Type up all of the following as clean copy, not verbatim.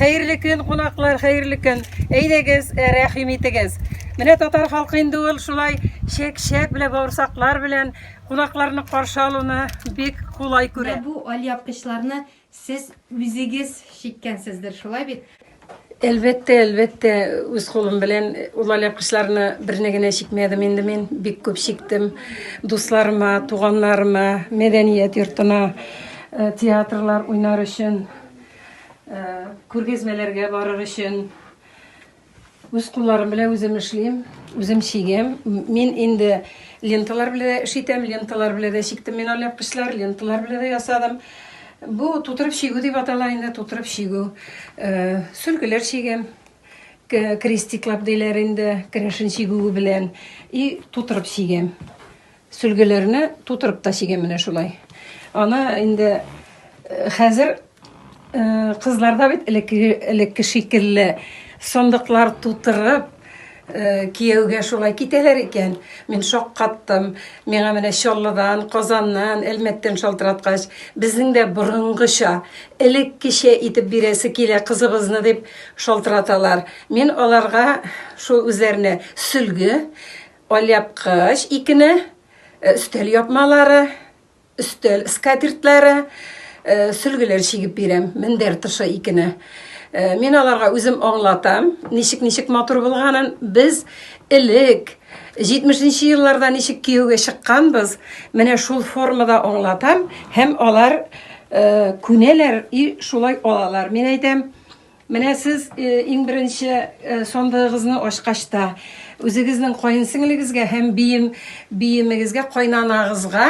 Хәерле көн, кунаклар, хәерле көн. Әйдәгез, э, рәхим итегез. Менә татар халкы инде ул шулай чәк-чәк белән, бавырсаклар белән кунакларны каршы алуны бик кулай күрә. Менә бу алъяпкычларны сез үзегез чиккәнсездер, шулай бит? Әлбәттә, әлбәттә, үз кулым белән ул алъяпкычларны берне генә чикмәдем инде мин, бик күп чиктем. Дусларыма, туганнарыма, мәдәният йортына, э, театрлар уйнар өчен, э, күргәзмәләргә барыр өчен. Үз кулларым белән үзем эшлим, үзем чигәм. Мин инде ленталар белән дә эш итәм, ленталар белән дә чиктем мин алъяпкычлар, ленталар белән дә ясадым. Бу тутырып чигү дип атала инде, тутырып чигү. Э, сөлгеләр чигәм. Крестиклап диләр инде, керәшен чигүе белән. И тутырып чигәм. Сөлгеләрне тутырып та чигәм менә шулай. Аны инде э, хәзер э, кызларда бит элекке элекке шикелле сандыклар тутырып Э, кияүгә шулай китәләр икән. Мин шаккаттым. Миңа менә Чаллыдан, Казаннан, Әлмәттән шалтыраткач, безнең дә борынгыча, элеккечә итеп бирәсе килә кызыбызны дип шалтыраталар. Мин аларга шул үзләренә сөлге, алъяпкыч икене, э, өстәл япмалары, Өстәл скатертлары, э, сөлгеләр чигеп бирәм, мендәр тышы икене. Э, мин аларга үзем аңлатам, ничек-ничек матур булганын. Без элек 70 елларда ничек кияүгә чыкканбыз, менә шул формада аңлатам һәм алар э, күнәләр и шулай алалар. Мин әйтәм, Менә сез э, иң беренче э, сандыгыгызны ачкач та үзегезнең каенсеңлегезгә һәм бием биемегезгә кайнанагызга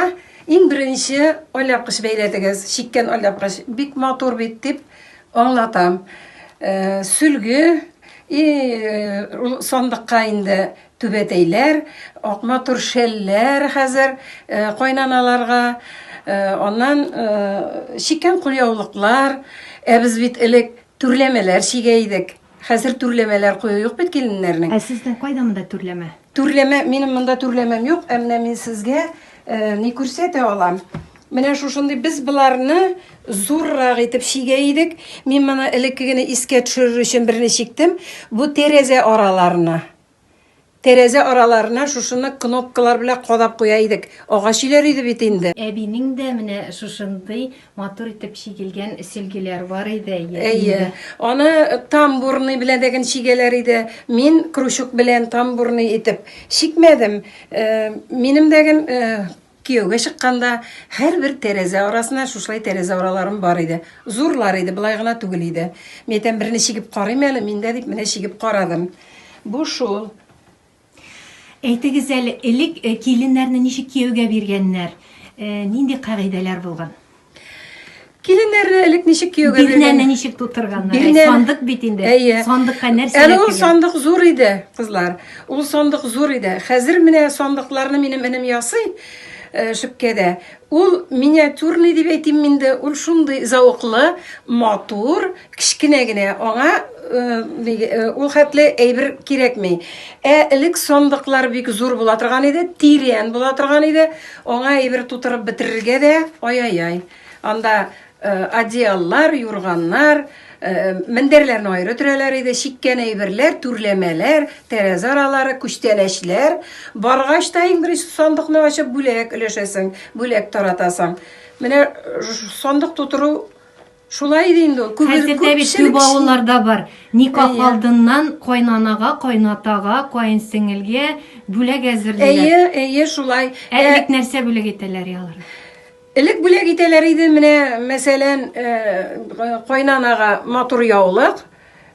иң беренче алъяпкыч бәйләдегез, чиккән алъяпкыч бик матур бит дип аңлатам. Э, сөлге и ул сандыкка инде Түбәтәйләр, ак матур шәлләр хәзер э, кайнаналарга, э, аннан э, чиккән кулъяулыклар. Ә без бит элек түрләмәләр чигә идек. Хәзер түрләмәләр кую юк бит киленнәрнең. Ә сезнең кайда монда түрләмә? Түрләмә, минем монда түрләмәм юк, ә менә мин сезгә ни күрсәтә алам. Менә шушындый без боларны зуррак итеп чигә идек. Мин моны элекке генә искә төшерер өчен берне чиктем. Бу тәрәзә араларына. Тәрәзә араларына шушыны кнопкалар белән кадап куя идек. Агач өйләр иде бит инде. Әбинең дә менә шушындый матур итеп чигелгән сөлгеләр бар иде, әйе. Әйе. Аны тамбурный белән дә генә чигәләр иде. Мин крючок белән тамбурный итеп чикмәдем. Э, минем дә ген э, Кияүгә чыкканда һәрбер тәрәзә арасына шушылай тәрәзә араларым бар иде. Зурлар иде, болай гына түгел иде. Мин әйтәм, берне чигеп карыйм әле, мин дә дип менә чигеп карадым. Бу шул. Әйтегез әле, элек э, киленнәрне ничек кияүгә биргәннәр? Э, нинди кагыйдәләр булган? Киленнәрне элек ничек кияүгә биргән? Бирнәне ничек тутырганнар? Бирнә... Сандык бит инде. Әйе. Сандыкка нәрсә Әле ул сандык зур иде, кызлар. Ул сандык зур иде. Хәзер менә сандыкларны минем энем ясый э, шөпкәдә. Ул миниатюрный дип әйтим инде. Ул шундый зәвыклы, матур, кечкенә генә. Аңа э, э, ул хәтле әйбер кирәкми. Ә элек сандыклар бик зур була торган иде, тирән була торган иде. Аңа әйбер тутырып бетерергә дә ай-ай-ай. Анда э, одеяллар, юрганнар, э, мендәрләрне аеры төрәләр иде, чиккән әйберләр, түрләмәләр, тәрәзә аралары, күчтәнәчләр. Баргач та иң беренче сандыкны ачып бүләк өләшәсең, бүләк таратасың. Менә сандык тутыру Шулай иде инде ул. Күп, Хәзер дә бит күп авылларда бар. Никах алдыннан кайнанага, кайнатага, каенсеңелгә бүләк әзерлиләр. Әйе, әйе, шулай. Ә элек нәрсә бүләк итәләр алар? Элек бүләк итәләр иде, менә, мәсәлән, э, кайнанага матур яулык,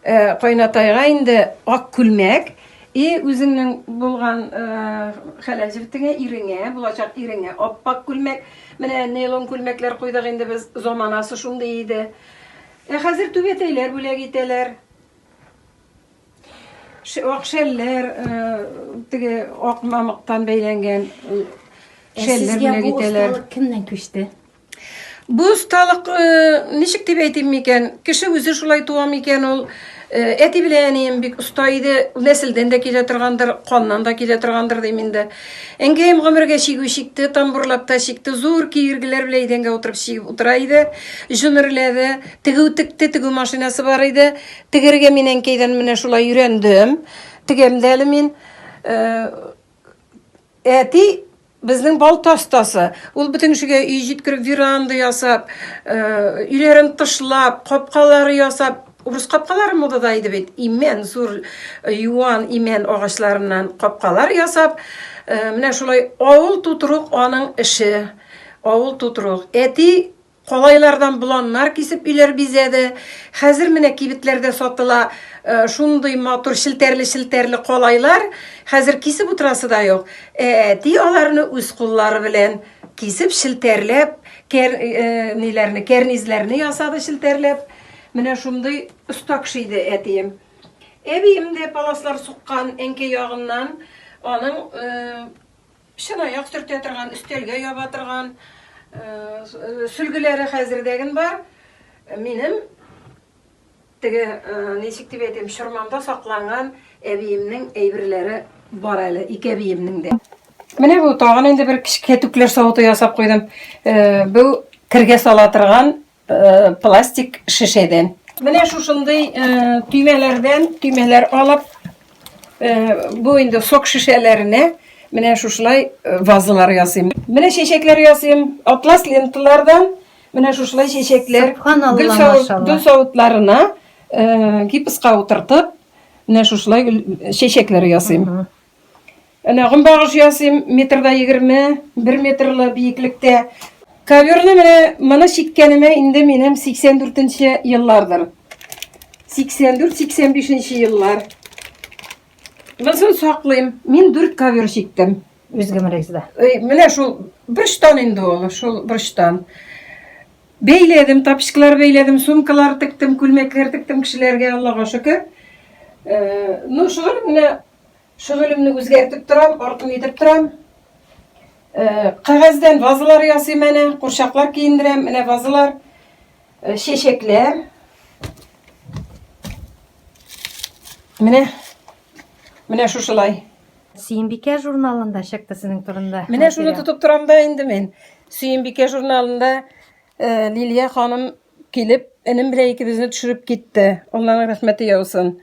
э, кайнатайга инде ак күлмәк, и үзеңнең булган э, хәләл җефетеңә, иреңә, булачак иреңә ап-ак күлмәк. Менә нейлон күлмәкләр куйдык инде без, заманасы шундый иде. Ә хәзер түбәтәйләр бүләк итәләр. Ак шәлләр, теге ак мамыктан бәйләнгән шәлләр бүләк итәләр. Ә сезгә бу осталык кемнән күчте? Бу осталык, э, ничек дип әйтим микән, кеше үзе шулай туа микән ул? Э, әти белән әнием бик оста иде, нәселдән дә килә торгандыр, каннан да килә торгандыр дим инде. Әнкәем гомергә чигү чикте, тамбурлап та чикте, зур киергеләр белән идәнгә утырып чигеп утыра иде, җон эрләде, тегү текте, тегү машинасы бар иде. Тегергә мин әнкәйдән менә шулай өйрәндем. Тегәм дә әле мин. Э, әти Безнең балта остасы. Ул бөтен кешегә өй җиткереп, веранда ясап, э, өйләрен тышлап, капкалары ясап, урыс капкалары модада иде бит. Имән, зур э, юан имән агачларыннан капкалар ясап, э, менә шулай авыл тутырук аның эше. Авыл тутырук. Әти Калайлардан боланнар кисеп өйләр бизәде. Хәзер менә кибетләрдә сатыла э, шундый матур челтәрле-челтәрле калайлар. Хәзер кисеп утырасы да юк. Ә әти аларны үз куллары белән кисеп, челтәрләп, кәр, э, ниләрне, кәрнизләрне ясады челтәрләп. Менә шундый оста кеше иде әтием. Әбием дә паласлар суккан әнкәй ягыннан. Аның э, Чынаяк сөртә торган, өстәлгә яба торган сөлгеләре хәзердәген бар. Минем теге, ничек дип әйтим, чормамда сакланган әбиемнең әйберләре бар әле, ике әбиемнең дә. Менә бу тагын инде бер кечкенә түкләр савыты ясап куйдым. Бу кергә сала торган пластик шешәдән. Менә шушындый төймәләрдән төймәләр алып, бу инде сок шешәләренә менә шушылай вазалар ясыйм. Менә чәчәкләр ясыйм, атлас ленталардан менә шушылай чәчәкләр, гөл савыт, гөл савытларына гипска утыртып, менә шушылай чәчәкләр ясыйм. Әнә гомбагыш ясыйм, метрда 20, бер метрлы биеклектә. Коверны менә моны чиккәнемә инде минем 84 нче еллардыр. 84-85 еллар. Монысын саклыйм. Мин 4 ковер чиктем. Үз гомерегездә. Менә шул брычтан инде ул, шул брычтан. Бәйләдем, тапочкалар бәйләдем, сумкалар тектем, күлмәкләр тектем кешеләргә, Аллага шөкер. Ну, шөгылемне Шөгылемне үзгәртеп торам, артын итеп торам. Э, кәгазьдән вазалар ясыйм әнә, курчаклар киендерәм, менә вазалар, э, чәчәкләр. Менә менә шушылай. Сөембикә журналында чыкты сезнең турында. Менә шуны тотып торам да инде мин. Сөембикә журналында э, Лилия ханым Килеп, энем белән икебезне төшереп китте. Алланың рәхмәте яусын.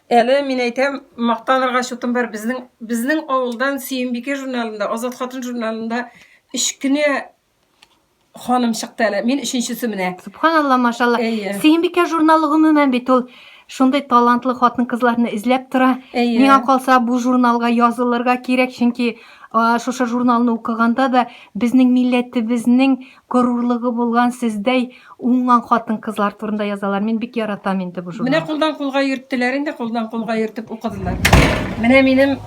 Әле мин әйтәм, мактанырга чутым бар. Безнең безнең авылдан Сөембикә журналында, Азат хатын журналында өч кенә ханым чыкты әле. Мин өченчесе менә. Субханалла, машалла. Әйе. Сөембикә журналы гомумән бит ул шундый талантлы хатын-кызларны эзләп тора. Әйе. Миңа калса, бу журналга язылырга кирәк, чөнки шушы журналны укыганда да безнең милләтебезнең Горурлыгы булган сездәй уңган хатын-кызлар турында язалар. Мин бик яратам инде бу Менә журналны. кулдан кулга йөрттеләр инде, кулдан кулга йөртеп укыдылар. Менә минем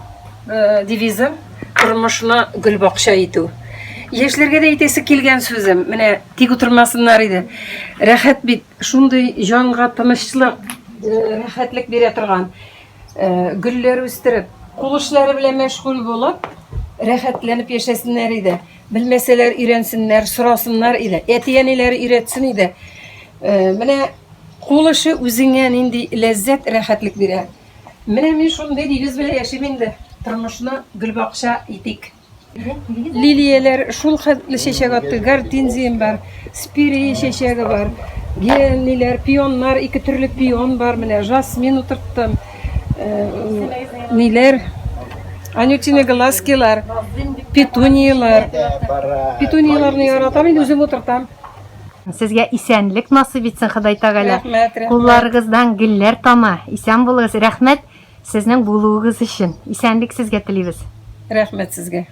э, девизым тормышны гөлбакча итү. Яшьләргә дә әйтәсе килгән сүзем, менә тик утырмасыннар иде. Рәхәт бит, шундый җанга тынычлык, э, рәхәтлек бирә торган. Э, гөлләр үстереп, кул эшләре белән мәшгуль булып, рәхәтләнеп яшәсеннәр иде. Белмәсәләр өйрәнсеннәр, сорасыннар иде. Әти-әниләре өйрәтсен иде. Э, менә кул эше үзеңә нинди ләззәт, рәхәтлек бирә. Менә мин шундый девиз белән яшим инде. Тормышны гөлбакча итик. Лилияләр шул хәтле чәчәк атты. Гортензиям бар, спирея чәчәге бар. Гелниләр, пионнар, ике төрле пион бар. Менә жасмин утырттым. Э, ниләр? Анютины глазкилар, петуниялар. Петунияларны яратам, инде үзем утыртам. Сезгә исәнлек насыйп итсен Ходай Тәгалә. Рәхмәт, рәхмәт. Кулларыгыздан гөлләр тама. Исән булыгыз. Рәхмәт сезнең булуыгыз өчен. Исәнлек сезгә телибез. Рәхмәт сезгә.